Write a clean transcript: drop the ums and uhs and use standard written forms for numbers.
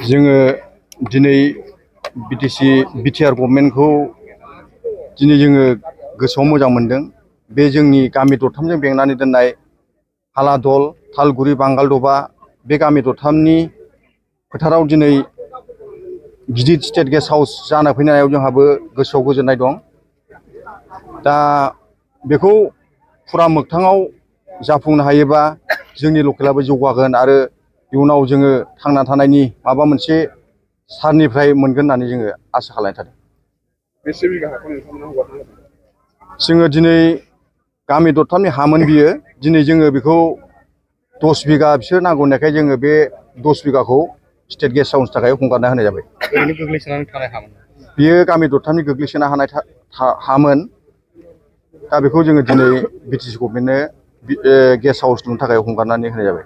जोङो दिनै बिटिआर गभर्नमेन्टखौ दिनै जोङो गोसोआव मोजां मोनदों। बे जोंनि गामि दरथामजों बेंनानै दोननाय हालादल, थालगुरि, बांगालदबा बे गामि दरथामनि फोथाराव दिनै गिदिर स्टेट गेस्ट हाउस जाना फैनायाव जोंहाबो गोसोआव गोजोननाय दं। दा बेखौ फुरा मोगथाङाव जाफुंनो हायोबा जोंनि लकेलाबो जौगागोन आरो इयुनाव जोङो थांना थानायनि माबा मोनसे सारनिफ्राय मोनगोन होननानै जोङो आसा खालामनाय थादों। बेसे बिघा हाखौ नोंथांमोना हगारना होदों? जोङो दिनै गामि दरथामनि हामोन बियो। दिनै जोङो बेखौ 10 बिघा बिसोर नांगौ होननायखाय जोङो बे 10 बिघाखौ स्टेट गेस्ट हाउसनि थाखाय हगारना होनाय जाबाय। ओरैनो गोग्लैसोनानै थानाय हामोन बियो गामि दरथामनि गोग्लैसोना हानाय हामोन। दा बेखौ जोङो दिनै बिटिसि गभर्नमेन्टनो गेस्ट हाउस लुनो थाखाय हगारनानै होनाय जाबाय।